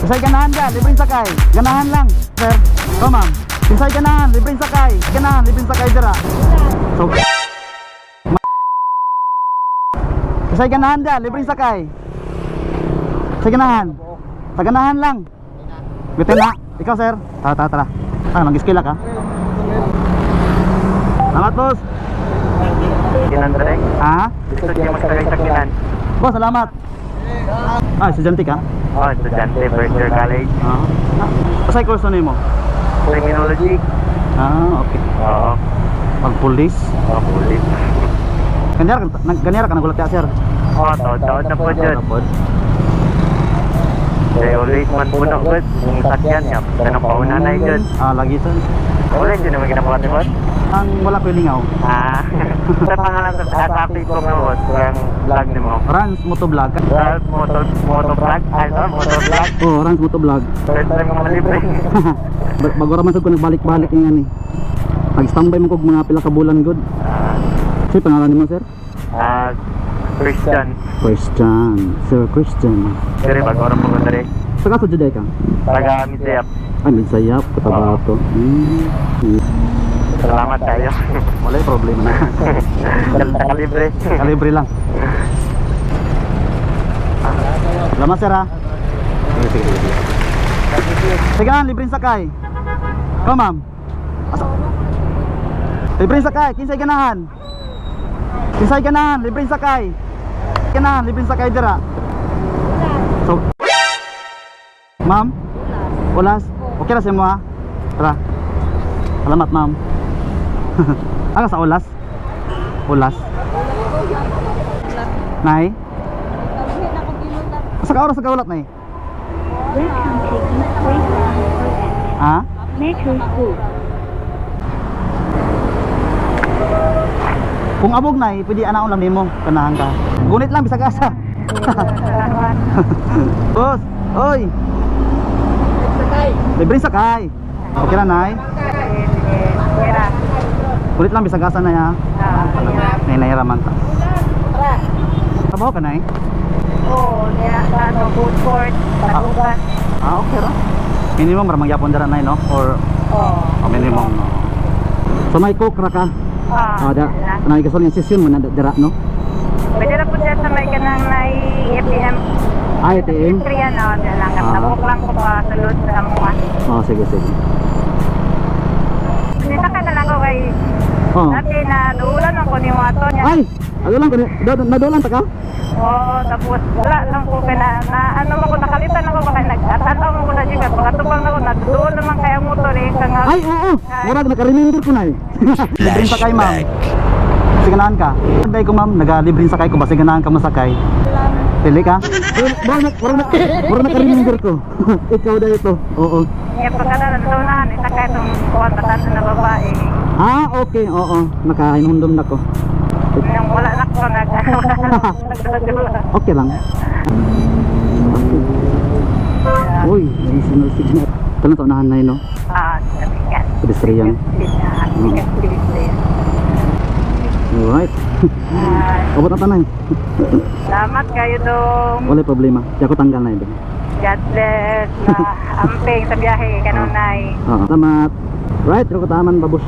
Kinsay ganahan ka, libreng sakay. Ganahan lang, sir. Go, ma'am. Kinsay ganahan, libreng sakay. Ganahan, libreng sakay dira. So, kinsay ganahan ka, libreng sakay. Sa ganahan. Sa ganahan lang. Bitin na. Ikaw, sir. Tara, tara, tara. Ah, mag-skill ka. Salamat, boss. Kinan dire. Ha? Gusto niya magsakay sa kinan. Boss, salamat. Ah, estudyante ka? Oh, estudyante, first year college. Ah. Kasay course na mo? Criminology. Ah, okay. Oo. Pag police. Oh, police. Ganyan ka nagulat ka, sir. Oh, taod-taod na po dyan. Tapos. Kaya ulit man puno, good. Yung sakyan niya. Ganang pauna na yun. Ah, lagi, sir. Ulit yun naman ginawa ni boss. Ang wala ko lingaw. Ah, sa pangalan sa Facebook na boss, ang vlog ni mo. Rans Motovlog. Ralph Motor Motor Vlog, ano? Motor Vlog. Oh, Rans Motovlog. First time ko malibre. Bago ra man sad ko nagbalik-balik nga ni. Nag-standby man kog mga pila ka bulan good. Sir, pangalan nimo, sir? Ah, Christian. Christian. Sir Christian. Dire bago ra mo dire. Saka sa Juday ka? Taga Misayap. Ay, Midsayap, Cotabato. Salamat tayo. Wala yung problema na. Kalibre. Kalibre lang. Salamat, sir, ha. Sige, sige, sige. Sige na, libreng sakay. Ikaw, ma'am. Asa? Libreng sakay, kinsay ganahan. Kinsay ganahan, libreng sakay. Ganahan, libreng sakay dira. So, ma'am? Ulas. Okay ra sa mo ha? Tara. Salamat, ma'am. Ano sa ulas? Ulas. Nay? Sa ka oras sa kaulat, nay? Welcome to East 374 Ha? Metro School. Kung abog, nay, pwede anaon lang nimo, kanahan ka. Gunit lang bisag asa. Boss, oy. Libre sakay. Okay ra, nay? Gunit lang bisag asa na ya. Nay, nay raman ta. Trabaho ka, nay? Oo, niya sa ano, food court, tagugan. Ah, okay ra. Minimum ra magyapon dira, nay, no? Or Oo. oh, minimum. No. So may cook ra ka. Ah, Ah, da. Nay gasol yung session mo na dira, no? Pwede na po siya sa may kanang may ATM. Ah, ATM. Kriya no, diyan lang. Ah. Tabok lang ko pa sulod sa mga. Oh, sige, sige. Nita ka na lang ko kay Oh. dati na duulan ako ni Wato niya. Ay, ano lang nadulan ta ka? Oo, tapos wala lang ko kay na ano mo ko nakalitan ako baka nagtatanaw mo ko na siya pagkatubang na ko naduol naman kaya motor eh kang Ay, oo. Murag naka-remember ko na eh. Libreng sakay, ma'am. Siganahan ka. Day ko, ma'am, naga-libreng sakay ko ba siganahan ka masakay? Pili ka? Eh, murag naka-remember ko. Ikaw na ito. Oo. Kaya pagkatanaw na isa kay itong kuwan batasan na babae. Ah, okay. Oo. Nakahinundom na ko. Nang wala na ko nag Okay lang. Okay. Uy, may signal signal. Ito lang sa unahan na yun, no? Ah, sikat. Pedestrian. Sikat, sikat. Alright. Abot na tanay. Salamat kayo dong. Wala problema. Di ako tanggal na ito. God bless. Na amping sa biyahe kanunay. Oo. Salamat. Right, pero taman babus.